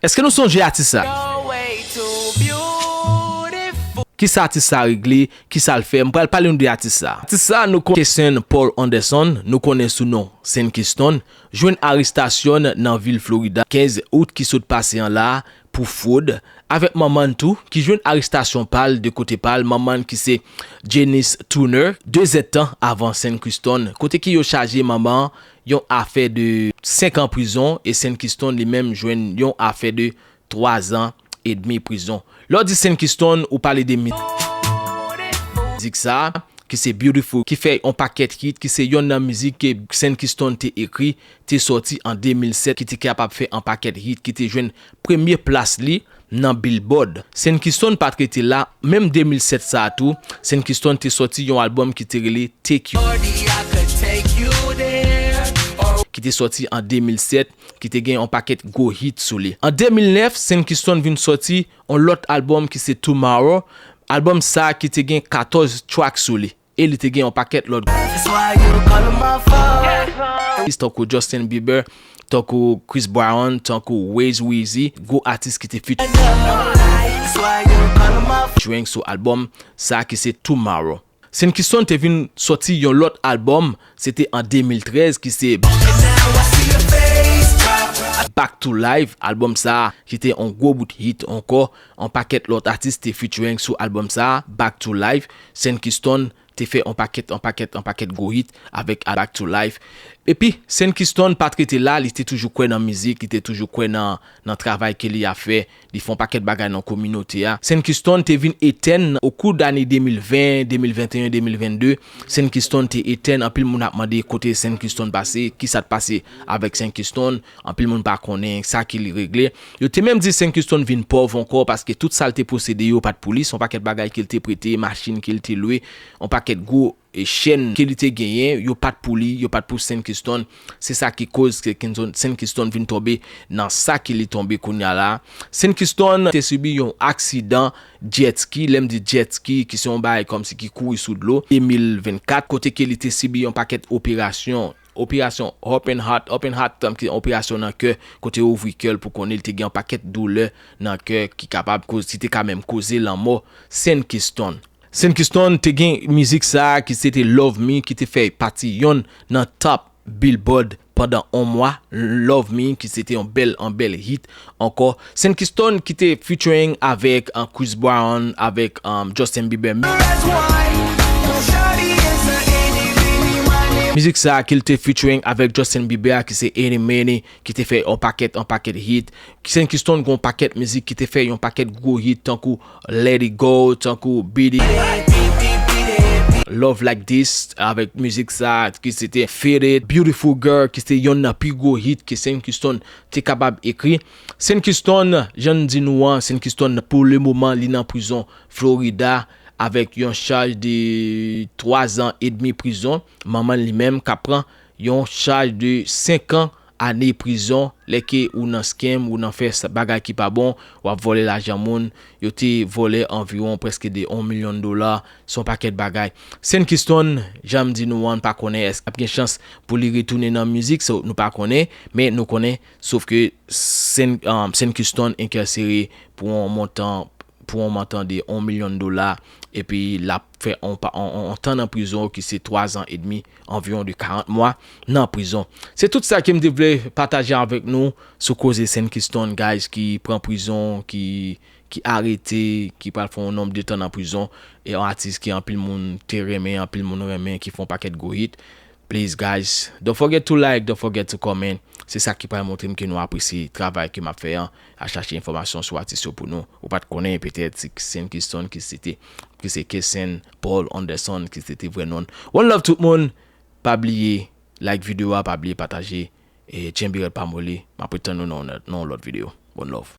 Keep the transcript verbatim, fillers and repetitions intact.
Èske nou sonje atis sa? Kisa atis sa regle? Kisa l fè? M pral pale nou de atis sa. Atis sa, nou konnen Kesson Paul Anderson, nou konnen sou non Senkiston, jwenn arestasyon nan vil Florida, kenz out ki sot pase an la, pou fwod, avèk manman n tou, ki jwenn arestasyon pa l de kote pa l, manman n ki se Janice Turner, de zèdtan avan Senkiston, kote ke yo chaje manman an yon afè de senk an prizon, e Senkiston li menm jwenn yon afè de twa zan edmi prizon. Lè w di Senkiston, ou pale de mizik sa, ki se Beautiful, ki fè yon pakèt hit, ki se yonn nan mizik ke Senkiston te ekri, te sòti an de mil sèt, ki te kapab fè yon pakèt hit, ki te jwenn premye plas li nan Billboard. Senkiston pa t rete la, menm de mil sèt sa a tou, Senkiston te sòti yon albòm ki te rele Take You, ki te sòti an de mil sèt, ki te gen yon pakèt gwo hit sou li. An de mil nèf, Senkiston vin sòti yon lòt albòm ki se Tomorrow. Albòm sa a ki te gen katòz track sou li. E li te gen yon pakèt lòt atis tankou Justin Bieber, tankou Chris Brown, tankou Waze, Weezy, gwo atis ki te featuring sou albòm sa a ki se Tomorrow. Senkiston te vin sòti yon lòt albòm, se te an de mil trèz, ki se Back to Life. Albòm sa a, ki te yon gwo bout hit ankò, yon pakèt lòt atis te featuring sou albòm sa a, Back to Life. Senkiston te fè yon pakèt, yon pakèt, yon pakèt gwo hit avèk Back to Life. Epi, Senkiston pa t rete la, li te toujou kwè nan mizik, li te toujou kwè nan, nan travay ke li ap fè, li fè yon pakèt bagay nan kominote a. Senkiston te vin etèn o kou dane de mil ven, de mil venteyen, de mil vennde. Senkiston te etèn, anpil moun ap mande kote Senkiston pase, kisa t pase avèk Senkiston, anpil moun pa konnen sa ke li regle. Yo te menm di Senkiston vin pòv ankò paske tout sa l te posede yo pa t pou li, se yon pakèt bagay ke l te prete, machin ke l te lwe, yon pakèt gwo e chèn ke li te genyen, yo pa t pou li, yo pa t pou Senkiston. Se sa ki koz ke Senkiston vin tonbe nan sa ke li tonbe kounye a la. Senkiston te sibi yon aksidan jet ski, lè m di jet ski, ki se yon bagay kòmsi ki kouri sou dlo, de mil vennkat, kote ke li te sibi yon pakèt operasyon. Operasyon Open Heart, Open Heart, tankou operasyon nan kè, kote yo ouvri kè l pou konnen li te gen yon pakèt doulè nan kè ki kapab koz, ki te ka menm koze lanmò Senkiston. Senkiston te gen mizik sa a ki se te Love Me, ki te fè pati yonn nan top Billboard pandan yon mwa. Love Me, ki se te yon bèl, yon bèl hit ankò. Senkiston ki te featuring avèk, uh, Chris Brown, avèk, um, Justin Bieber. Mizik sa a ki l te featuring avèk Justin Bieber a ki se Eeny Meeny, ki te fè yon pakèt, yon pakèt hit. Senkiston gen yon pakèt mizik ki te fè yon pakèt gwo hit tankou Let It Go, tankou Beat It, Love Like This, avèk mizik sa ki se te Faded, Beautiful Girl, ki se te yonn nan pi gwo hit ke Senkiston te kapab ekri. Senkiston, jan n di nou an, Senkiston pou le moman li nan prizon Florida avèk yon chaj de twa zan edmi prizon. Manman li menm k ap pran yon chaj de senk an ane prizon, lè ke ou nan scam, ou nan fè sa, bagay ki pa bon, w ap vòlè lajan moun, yo te vòlè anviwon prèske de yon milyon dola, se yon pakèt bagay. Senkiston, jan m di nou an, pa konnen èske ap gen chans pou li retounen nan mizik, so, nou pa konnen, men nou konnen, sof ke Sen, um, Senkiston enkasere pou yon montan pou yon montan de yon milyon dola, epi l ap fè yon pa, yon, yon, yon tan nan prizon ki se twa zan edmi, anviwon de karant mwa nan prizon. Se tout sa ke m te vle pataje avèk nou sou koze Senkiston, guys, ki pran prizon, ki, ki arete, ki pral fè yon nonb de tan nan prizon, e yon atis ke anpil moun te renmen, anpil moun renmen, ki fè yon pakèt gwo hit. Please, guys, don't forget to like, don't forget to comment. Se sa ki pral montre m ke nou apresye travay ke m ap fè an, a chache enfòmasyon sou atis yo pou nou. Ou pa t konnen, petèt, se Senkiston ki se te, ki se Kesson Paul Anderson ki se te vrè non l. One love tout moun. Pa bliye like videyo a, pa bliye pataje, e tchenbe rèd pa moli. M ap retann nou nan, nan yon lòt videyo. One love.